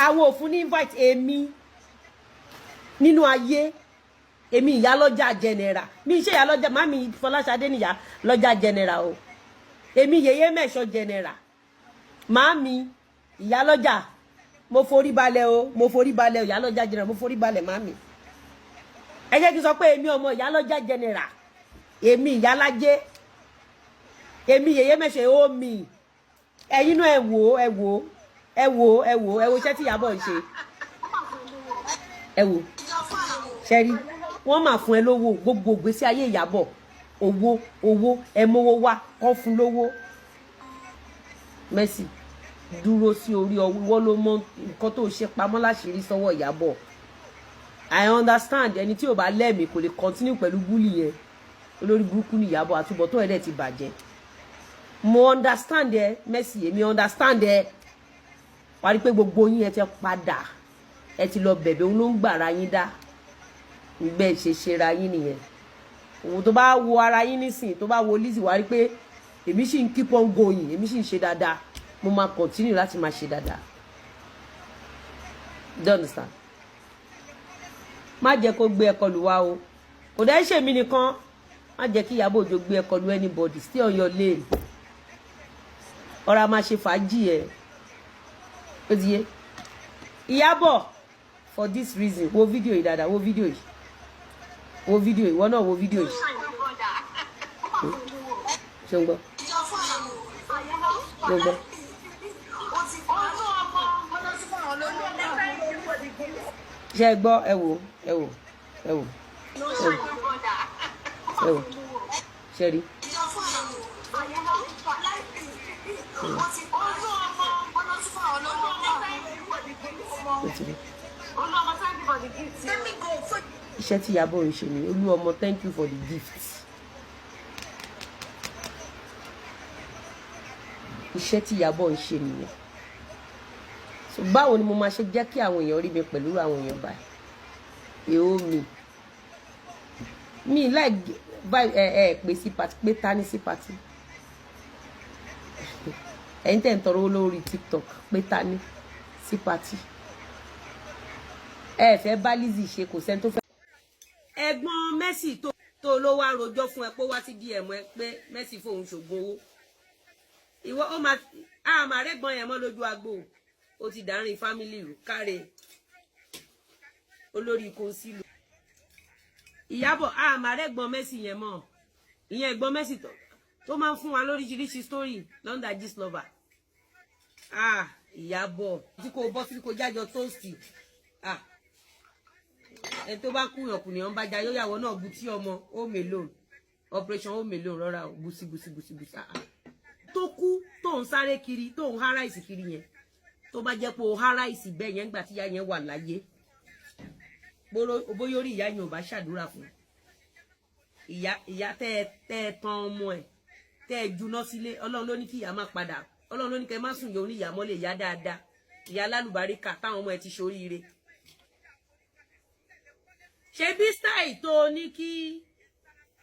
Àwọn ò fún ní invite. Èmi nínú ayé, èmi ìyálọ́jà general, mi ṣe ìyálọ́jà mami Fọláṣadé níyà lọ́jà general o. Èmi yèyé mẹ́ṣọ́ general, màmí ìyálọ́jà, mo forí balẹ̀ o, mo forí balẹ̀ o. Ìyálọ́jà general, mo forí balẹ̀, màmí. Ẹ jẹ́ kí n sọ pé èmi ọmọ ìyálọ́jà general, èmi ìyálájé, èmi yèyé mẹ́ṣọ́ ó mi. Ẹ̀yin náà, ẹ wò ó, ẹ wò ó, ẹ wò ó, ẹ wò ó, ẹ wo iṣẹ́ tí Ìyábọ̀ ń ṣe. Ẹ wò ṣẹ́rí, wọ́n máa fún ẹ lówó. Gbogbo ìgbésí ayé Ìyábọ̀, owó, owó, ẹ mówó wá kọ́ fún lówó. Mercy, dúró sí orí ọwọ́ ló mọ nǹkan tó ṣe pamọ́ láṣìírí sọ́wọ́ Ìyábọ̀. I understand, ẹni tí ò bá lẹ́mìí kò lè continue pẹ̀lú bully yẹn. Olórí burúkú ní Ìyábọ̀, àtúbọ̀tán ẹ̀ dẹ̀ ti bàjẹ́. Mo understand ẹ, Mercy, èmi understand ẹ. Wàá rí pé gbogbo yín, ẹ ti padà, ẹ ti lọ bẹ̀bẹ̀. Òun ló ń gbàrà yín dá bẹ́ẹ̀ ṣe ṣera yín nìyẹn. Òun tó bá wo ara yín nísìn, tó bá wo Lizzy, wàá rí pé èmi sì ń keep on going, èmi sì ń ṣe dáadáa, mo máa continue láti máa ṣe dáadáa. Do you understand? Má jẹ́ kó gbé ẹ̀kọ́ lù wá o. Kò dẹ́ ṣèmi nìkan, má jẹ́ kí Ìyábọ̀ Òjó gbé ẹ̀kọ́ lu anybody. Stay on your lane. Ọ̀rọ̀ a máa ṣe fàájì ẹ̀, ó ti yé Ìyábọ̀. For this reason, wo fídíò yìí dáadáa, wo fídíò yìí, wo fídíò yìí, ìwọ náà wo fídíò yìí. Ṣé ń gbọ́? Ṣé ń gbọ́? Ṣé ẹ gbọ́? Ẹ wò, ẹ wò, ẹ wò, ẹ wò, ẹ wò. Ṣé rí? Ó ti rí iṣẹ́ tí Ìyábọ̀ ń ṣe ni. Olú ọmọ, thank you for the gift. Iṣẹ́ tí Ìyábọ̀ ń ṣe nìyẹn. So báwo ni mo máa ṣe jẹ́ kí àwọn èèyàn rí mi pẹ̀lú àwọn èèyàn báyìí? Èho mi mi láì ẹ ẹ pè sí party, pé ta ní sí party. Ẹ̀yin tẹ̀ ń tọrọ owó lórí TikTok, pé ta ní sí party. Ẹ fẹ́ bá Lizzy ṣe, kò sẹ́ni tó fẹ́. Ẹ̀gbọ́n Mercy tó ló wá rojọ́ fún ẹ pé wá sí DM ẹ pé Mercy fóun ṣògùn owó. Ìwọ ó máa a máa rẹ́gbọ́n yẹn mọ́ lójú agbo. Ó ti dàárín family rú káre olórí kòsílù. Ìyábọ̀, a máa rẹ́gbọ́n Mercy yẹn mọ́. Ìyẹn ẹ̀gbọ́n Mercy tó máa ń fún wa lóríṣiríṣi story London Gist Lover. Ah, Ìyábọ̀, tí kò bọ́ sí kò jájọ toast. Ah, ẹni tó bá kúyàn kù ní ọ̀n bá jayó. Yàwó náà bu tí ọmọ home alone, operation home alone. Rọra o, busi busi busi busi. Ah, tó kú tó ń sáré kiri, tó ń háráìsì kiri yẹn, tó bá jẹ́ pé o háráìsì bẹ́ẹ̀ yẹn ńgbà tí ìyá yẹn wà láyé, bóyá orí ìyá yẹn ò bá ṣàdúrà fún ìyá. Ìyá tẹ́ ẹ tán ọmọ ẹ, tẹ́ ẹ juná sílé. Ọlọ́run ló ní kí ìyá má padà. Ọlọ́run ló ní kẹ́ má sùn yóò ní ìyá mọ́lẹ̀, ìyá dáadáa, ìyá alálùbáríkà táwọn ọmọ ẹ ti ṣoríire. Ṣe bí style tó ní kí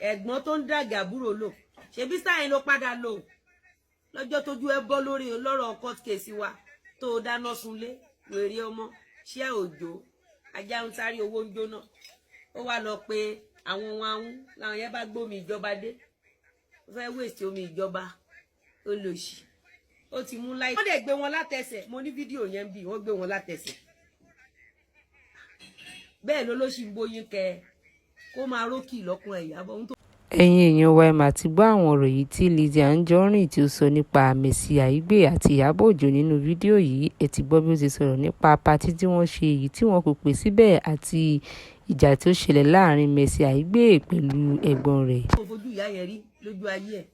ẹ̀gbọ́n tó ń dàgà àbúrò lò, ṣe bí style ló padà lò lọ́jọ́ tójú ẹ bọ́ lórí lọ́rọ̀ court case wa tó dáná sunlé. Wèrè ọmọ ṣé òjò ajá ń sáré, owó ń jóná. Ó wá lọ pé àwọn ohun ahun làwọn yẹn bá gbómi ìjọba dé. Ó fẹ́ waste omi ìjọba, ó lò sí, ó ti mú láì. Wọ́n dẹ̀ gbé wọn látẹsẹ̀. Mo ní fídíò yẹn bí wọ́n gbé wọn látẹsẹ̀. Bẹ́ẹ̀ ló ló sì ń bóyin kẹ kó máa rókì lọ́kùn ẹ̀yà bọ́ ohun tó. Ẹ̀yin èèyàn wa, ẹ mà ti gbọ́ àwọn ọ̀rọ̀ yìí tí Lizzy Anjorin tí ó sọ nípa Mercy Aigbe àti Ìyábọ̀ Òjó nínú fídíò yìí. Ẹ ti gbọ́ bí ó ti sọ̀rọ̀ nípa party tí wọ́n ṣe, èyí tí wọ́n kò pè síbẹ̀, àti ìjà tí ó ṣẹlẹ̀ láàrin Mercy Aigbe pẹ̀lú ẹ̀gbọ́n rẹ̀. Kò fojú ìyá yẹn rí lójú ayé ẹ̀.